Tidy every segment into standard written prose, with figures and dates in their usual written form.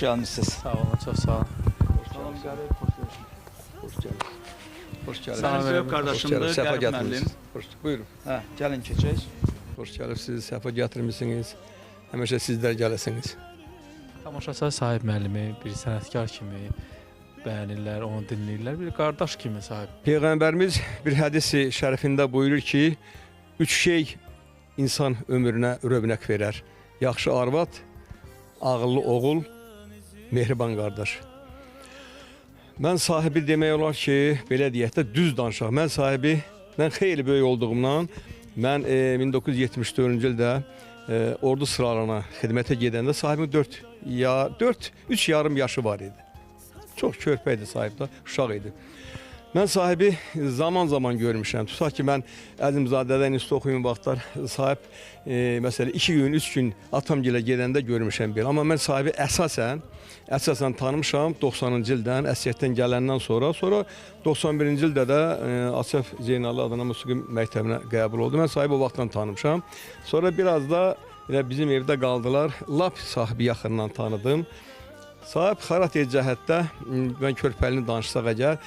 gəlmisiniz. Sağ olun, çox sağ olun. Salam Qərib, xoş gəlmisiniz. Xoş gəlmisiniz. Xoş gəlmisiniz. Mənim böyük qardaşımdır, Qərib müəllim. Buyurun. Hə, gəlin keçək. Xoş gəlibsiniz, səfa gətirmisiniz. Həmişə sizlər gələsiniz. Tamaşaçılar Sahib müəllimi bir sənətkar kimi bəyənirlər, onu dinləyirlər. Bir qardaş kimi Sahib. Peyğəmbərimiz bir hədisi şərifində buyurur ki, üç şey insan ömrünə rövnəq verər. Yaxşı arvad, ağıllı oğul, mehriban qardaş. Mən sahibi demək olar ki, belə deyək də düz danışaq. Mən sahibi, mən xeyli böyük olduğumdan, mən 1974-cü ildə ordu sıralarına xidmətə gedəndə sahibimin 3,5 yaşı var idi. Çox körpə idi sahib də, uşaq idi. Mən sahibi zaman-zaman görmüşəm. Tutaq ki, mən Əzimzadədən institut oxuyun vaxtlar sahib, məsələn, 2 gün, 3 gün atamgilə gedəndə görmüşəm belə. Amma mən sahibi əsasən tanımışam 90-cı ildən, əsgərlikdən gələndən sonra. Sonra 91-ci ildə də Asəf Zeynallı adına musiqi məktəbinə qəbul oldu. Mən sahibi o vaxtdan tanımışam. Sonra biraz da elə bizim evdə qaldılar. Lap sahibi yaxından tanıdım. Sahib xarakter cəhətdə, mən körpəlini danışsaq əgər,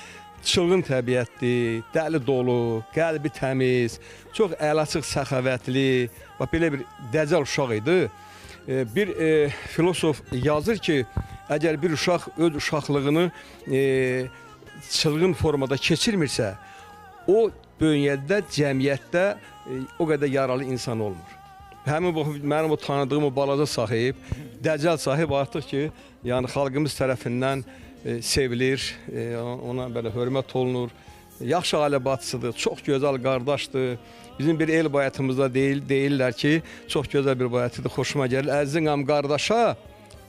çılğın təbiətli, dəli dolu, qəlbi təmiz, çox əlaçıq, səxavətli, bax belə bir dəcəl uşaq idi. Bir filosof yazır ki, əgər bir uşaq öz uşaqlığını çılğın formada keçirmirsə, o böyüyəndə, cəmiyyətdə o qədər yaralı insan olmur. Həmin bu, mənim o tanıdığım o balaca sahib, dəcəl sahib artıq ki, yəni xalqımız tərəfindən sevilir, ona belə hörmət olunur. Yaxşı ailə bacısıdır, çox gözəl qardaşdır. Bizim bir el bayatımızda deyirlər ki, çox gözəl bir bayatıdır, xoşuma gəlir. Əzizim qardaşa,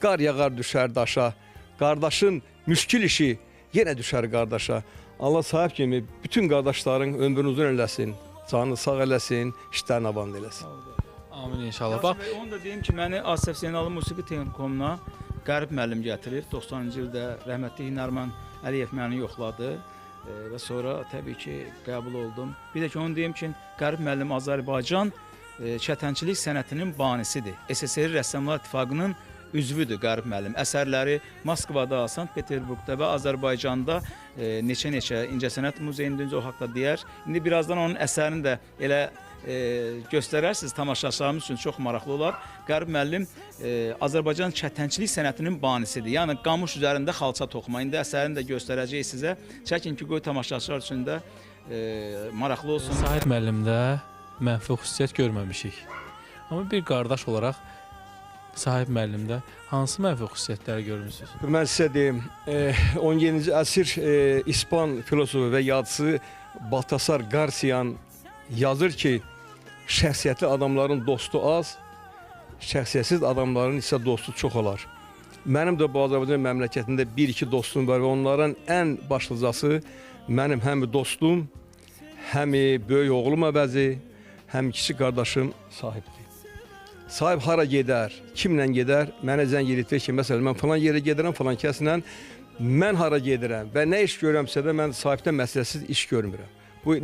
qar yağar düşər daşa. Qardaşın müşkül işi yenə düşər qardaşa. Allah sahib kimi bütün qardaşların ömrünü uzun eləsin, canını sağ eləsin, işlərini avan eləsin. Amin inşallah. Bax, onu da deyim ki, məni Asəf Zeynallı Musiqi Texnikumuna Qərib müəllim gətirir. 90-cı ildə rəhmətli Nərman Əliyev məni yoxladı və sonra təbii ki, qəbul oldum. Bir də ki, onu deyim ki, Qərib müəllim Azərbaycan çətənçilik sənətinin banisidir. SSR Rəssamlar İttifaqının üzvüdür Qərib müəllim. Əsərləri Moskvada, Sankt-Peterburqda və Azərbaycanda neçə-neçə İncəsənət Muzeyində o haqda deyər. İndi birazdan onun əsərini də elə göstərərsiniz, tamaşaçılarımız üçün çox maraqlı olar. Qərib müəllim Azərbaycan çətənçilik sənətinin banisidir. Yəni qamış üzərində xalça toxuma. İndi əsərini də göstərəcəyik sizə. Çəkin ki, qoy tamaşaçılar üçün də maraqlı olsun. Sahib müəllimdə mənfi xüsusiyyət görməmişik. Amma bir qardaş olaraq Sahib müəllimdə hansı mənfi xüsusiyyətləri görmüsünüz? Mən sizə deyim, 17-ci əsr İspan filosofu və yazıcısı Baltasar Garsiyan yazır ki, şəxsiyyətli adamların dostu az, şəxsiyyətsiz adamların isə dostu çox olar. Mənim də bu Azərbaycan məmləkətində bir-iki dostum var və onların ən başlıcası mənim həm dostum, həm böyük oğlum əvəzi, həm kiçik qardaşım sahibdir. Sahib hara gedər, kimlə gedər, mənə zəng eləyir ki, məsələn, mən falan yerə gedirəm, falan kəslə, mən hara gedirəm və nə iş görürəmsə də mən sahibdən məsələsiz iş görmürəm. Bu